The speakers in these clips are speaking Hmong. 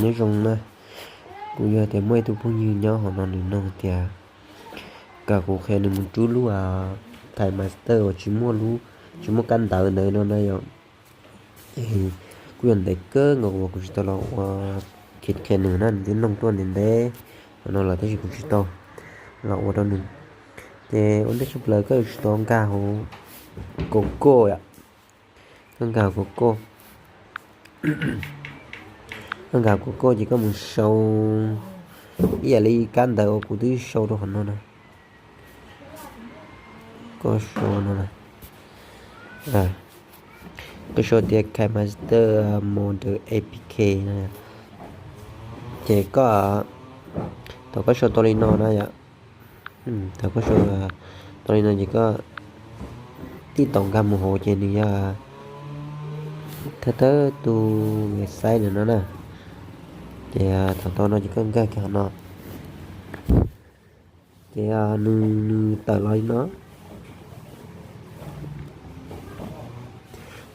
Nyob zoo na, kuv yog tias muaj ib tug phooj ywg nyob hauv no nws nug tias kom kuv qhia nws mus rub lub KineMaster uas tsis muaj lub, tsis muaj kab ntawv ntawd no na yom. Kuj yog ntev kawg nkaus uas kuv tsis tau los ua, qhia nws na, nws twb nug tuaj ntev ntev no lawm tab sis kuv tsis tau los ua rau nws. Ces ua ntej tshaj plaws koj yuav tsum tau nkag hauv Google yom, koj nkag hauv Google, koj nkag hauv Google ces koj mus sau ib yam li kab ntawv uas kuv twb sau rau qhov no na. Koj sau no, koj sau tias KineMaster Model A P K no. Ces koj, thaum koj sau tau li no na yom, thaum koj sau tau li no ces koj tib taum nkag mus hauv ces nws yog thawj thawj tus website no na. Ces thaum tau no ces koj nkag kiag qhov no. Ces nws, nws tawm los li no.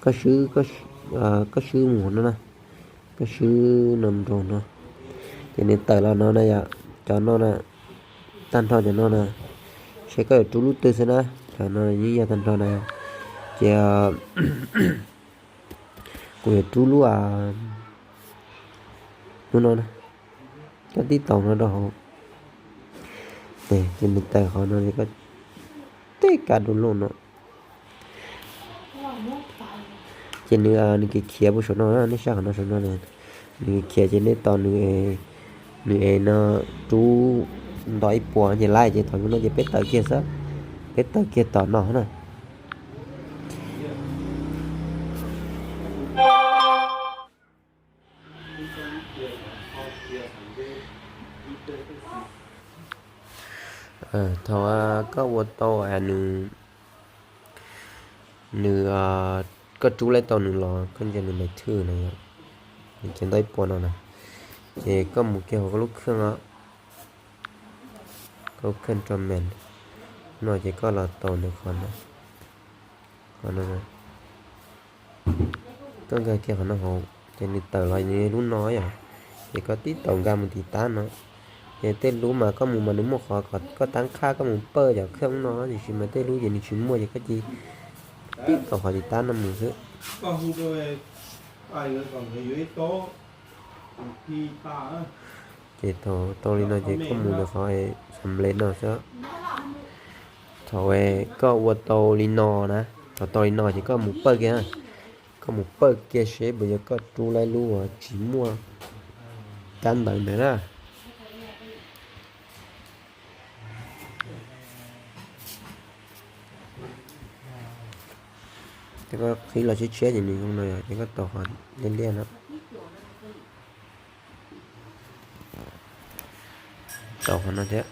Koj swb, koj swb mus no na, koj swb no rau no. Ces nws tawm los no na yom, cov no na, tag nrho cov no na, seb koj yuav rub lub twg xwb na, cov no yeej yog tag nrho na. Ces kuv yuav rub lub, lub no na, koj tib taum no rau hauv. Ces nws tawm qhov no, koj tib kab download no. Ces nws, nws khiav khiav puag saum no, nej saib qhov no saum no, nws khiav ces nej tos nws, nws es no rub nto ib puas ces laib, ces thaum no ces peb tawm kiag xwb, peb tawm kiag tom no na. Thaum koj ua tau nws, nws, koj rub laib tau nws los koj ntsia nws maim thwj no, nws khiav nto ib puas no na, ces koj mus kiag hauv koj lub kheej, koj lub kheej rau maim no ces koj los tau ntawm qhov no, qhov no, koj nkag kiag qhov no hauv ces nws tawm los nws lub no yom. Ces koj tib taum nkag mus tim tab no. Ces tej lub mas koj mus mas nws muaj qhov kom koj tab qhaj koj mus pawj cov kheej no, tiam sis mas tej lub ces nws tsis muaj ces koj cia li tib taum qhov tim tab no mus xwb. Ces thaum tau li no ces koj mus ntawm qhov xam nplej no xwb. Thaum koj ua tau li no na, thaum tau li no ces koj mus pawj kiag, koj mus pawj kiag seb puas yog koj rub laib lub uas tsis muaj kab ntawv ntawd na. Ces koj qhib los tshiab tshiab ces nws zoo no yom, ces koj tau qhov liab liab no. Tau qhov no thiab,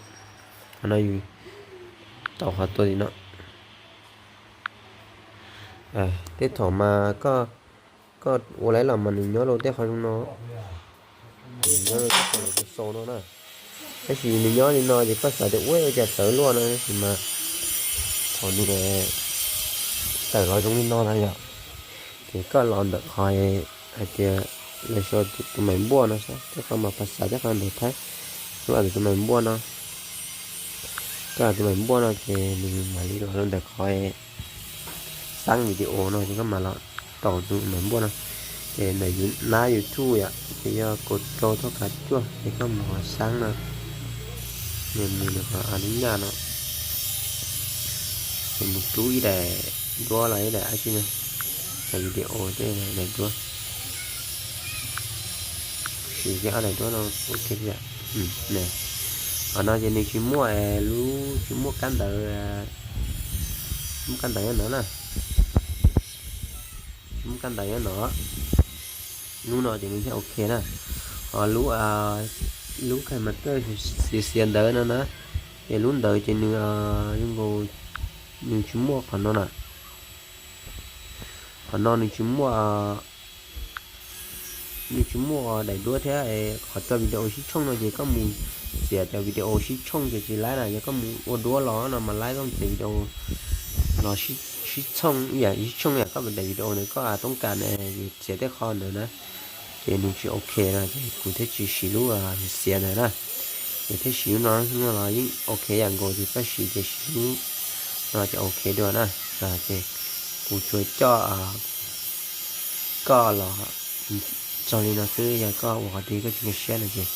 qhov no yus tau qhov tuaj tim no. Tej thaum mas koj ua laib los mas nws nyob rau tej qhov zoo no, nws nyob rau tej qhov xaus no na. Tab sis nws nyob li no ces koj xav tias ua ua cas tawv luaj no, tab sis mas thaum nws tawm los zoo li no na yom, ces koj los ntawm qhov hais tias lawv sau tus maim npuaj no saib, tej qhov mas phas xas tej qhov ntawd Thaib, koj los ntawm tus maim npuaj no, koj los tus maim npuaj no ces nws mam li los rau ntawm qhov xab video no ces koj mam los taum tus maim npuaj no. Ces ntawm nab YouTube yom, ces yog kaum rau thob kav cuaj ces koj mus qhov xab no, nws mus ntawm qhov a lub nyaj no, ces mus rub ib daim duab los ib daim dab tsi no, daim video tej daim duab, siv kiag ob daim duab no ua ke. Qhov no ces nws tsis muaj, lub tsis muaj kab ntawv, muaj kab ntawv nyob no na, tsis muaj kab ntawv nyob no. Lub no ces nws thiaj ok na. Ho lub, lub KineMaster xiav xiav ntawv no na, ces lub ntawd ces nws, nws tsis muaj qhov no na. Qhov no nws tsis muaj, nws tsis muaj daim duab thiab. Qhov cov video sib tshooj no ces koj mus txiav cov video sib tshooj ces tsis laib na, yog koj mus ua duab los no mas laib, koj mus txiav video los sib tshooj ib yam sib tshooj yam koj daim video ntawd koj toob kas txiav tej qho ntawd na. Ces nws tsis ok no ces kuv thiaj tsis siv lub xiav ntawd na. Ces thiaj siv lub no, lub no los yeej ok ib yam nkaus, ces koj siv ces siv lub no ces ok dua na. Ces kuv tsuas coj koj los txog li no xwb, yog koj ua qhov twg koj tsis nkag siab no ces